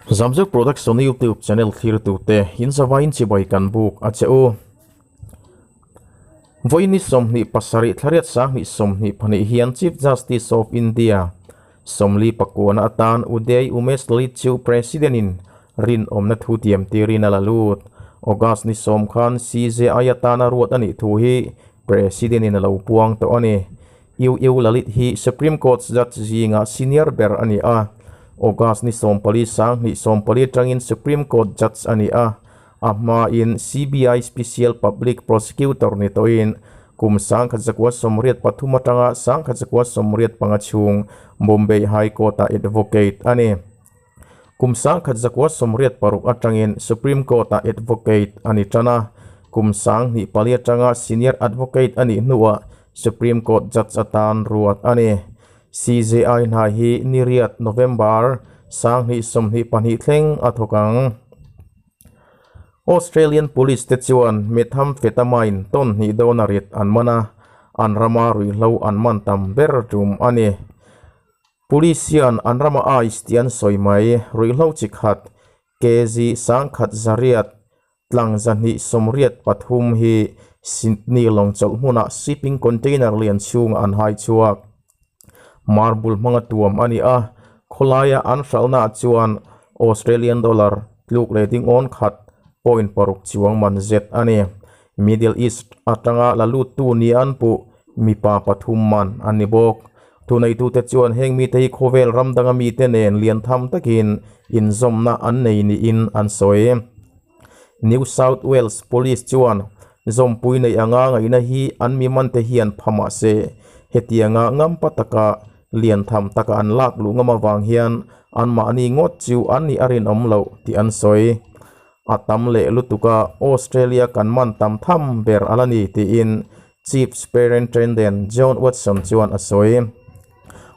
Zamzuk Production YouTube channel thlirtute in zavaiin chibai kan buk a che u. Vawiin ni 27 thlariat 2022 hian Chief Justice of India 44na atan Uday Umesh Lalit chu President in rinawmna thu tiam tirin a la lut. August ni 10 khan CJI atana ruat a nih thu hi President in a lo puang tawh a ni. UU Lalit hi Supreme Court judge zinga senior ber a ni a, August ni 14 2014 atangin Supreme Court judge a ni a, a hmain CBI Special Public Prosecutor ni tawhin kum 1983 atanga 1985 chhung Bombay High Court-ah advocate a ni. Kum 1986 atangin Supreme Court-ah advocate a ni tan a, kum 2004 atanga senior advocate a nih hnuah Supreme Court judge atan ruat a ni. CJI hna hi ni riat November 2022 thleng a thawk ang. Australian Police te chuan methamphetamine tawn hnih dawna rit an man a, an rama ruihhlo an man tam ber tum a ni. Police hian an rama ice tih an sawi mai, ruihhlo chi khat kg 1100 tlang 283 hi Sydney lawng chawlh hmunah shipping container lian chhungah an hai chhuak. Marble hmanga tuam a ni a, khawlaia an hralhnaah chuan Australian dollar tluk leh ding awn khat point paruk chuang man zet a ni. Middle East atanga la luttu ni an puh mipa pathum man an ni bawk. Thuneitute chuan heng mite hi khawvel ram danga mite nen lian tham takin inzawmna an nei niin an sawi. New South Wales Police chuan zawmpui nei anga ngaihna hi an mi mante hian pha mah se, hetianga ngampa taka lian tham taka an lak luh ngam avang hian anmahni ngawt chu an nih a rinawm loh tih an sawi. A tam leh lutuk a, Australia kan man tam tham ber a la ni tiin Chief Superintendent John Watson chuan a sawi.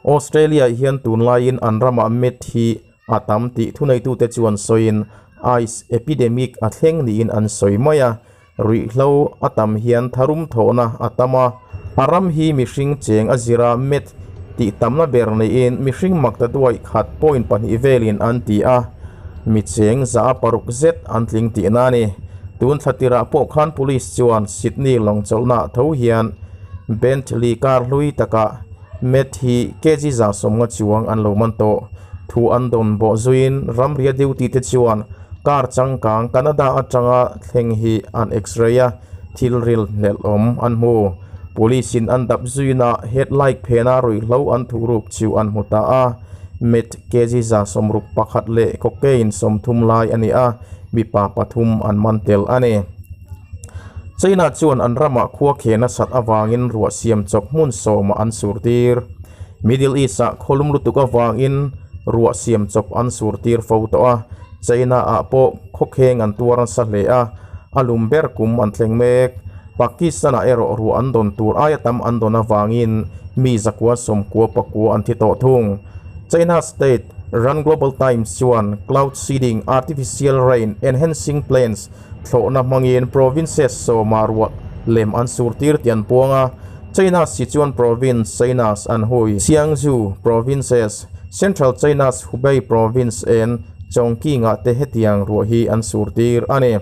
Australia hian tunlaiin an ramah met hi a tam tih thuneitute chuan sawiin ice epidemic a thleng niin an sawi mai a. Ruihhlo a tam hian tharum thawhna a tam a, a ram hi mihring cheng a zira met tih tamna ber niin mihring makta duai khat point pahnih velin an ti a, mi cheng za paruk zet an tling tihna a ni. Tun thla tirah pawh khan police chuan Sydney lawng chawlhna tho hian Bentley car hlui takah meth hi kg 150 chuang an lo man tawh. Thu an dawn bawh zuiin ramria duty te chuan car changkang Canada atanga thleng hi an x-ray a, thil ril hnelh awm an hmu. Police in an dap zuina headlight phena ruihhlo an thuhruk chu an hmu ta a. Meth kg 61 leh cocaine 30 lai a ni a, mipa pathum an man tel a ni. China chuan an ramah khua khe nasat avangin ruah siam chawp hmun sawmah an sur tir. Middle East-ah khawlum lutuk avangin ruah siam chawp an sur tir fo tawh a, China-ah pawh khawkheng an tuar nasa hle a, a lum ber kum an thleng mek. Pakistan-ah erawh ruah an dawn tur aia tam an dawn avangin mi 199 an thi tawh thung. China state run Global Times chuan cloud seeding, artificial rain, enhancing plants thlawhna hmangin provinces sawma ruah lem an sur tir tih an puang a. China Sichuan province, China's Anhui, Jiangsu provinces, Central China's Hubei province and Chongqing-ah te hetiang ruah hi an sur tir a ni.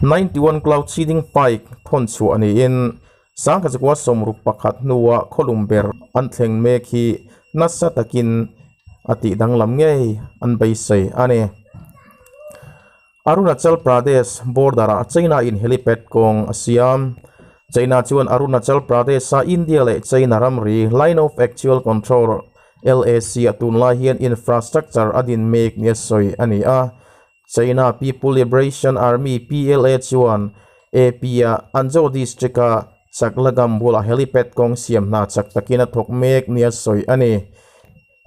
91 cloud seeding pike thawn chhuah niin 1961 hnuah khawlum ber an thleng mek hi nasa takin a tih danglam ngei an beisei a ni. Arunachal Pradesh border-ah China-in helipad kawng a siam. China chuan Arunachal Pradesh-a India leh China ramri Line of Actual Control, LAC, a tunlai hian infrastructure a din mek nia sawi a ni a. China People Liberation Army, PLA, chuan AP-a Anjaw district-a Chaklagam bulah helipad kawng siam hna chak takin a thawk mek nia sawi a ni.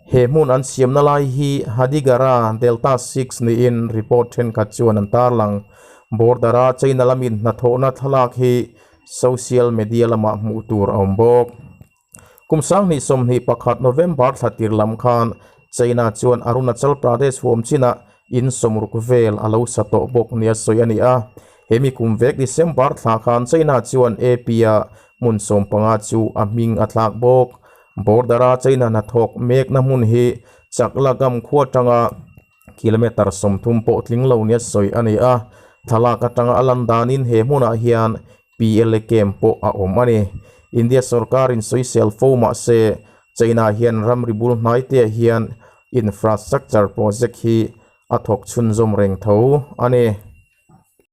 He hmun an siamna lai hi Hadigara Delta 6 niin report thenkhat chuan an tarlang. Border-a China lamin hnathawhna thlalak hi social media lamah hmuh tur a awm bawk. Kum 2021 November thla tir lam khan China chuan Arunachal Pradesh huam chinah in sawmruk vel a lo sa tawh bawk nia sawi a ni a. Hemi kum vek December thla khan China chuan AP-a hmun 15 chu a hming a thlak bawk. Border-a China hnathawk mekna hmun hi Chaklagam khua atanga Kilometre 30 pawh tling lo nia sawi a ni a, thlalak atanga a lan danin he hmunah hian PLA camp pawh a awm a ni. India sorkarin sawisel fo mah se, China hian ramri bul hnaiteah hian infrastructure project hi a thawk chhunzawm reng tho a ni.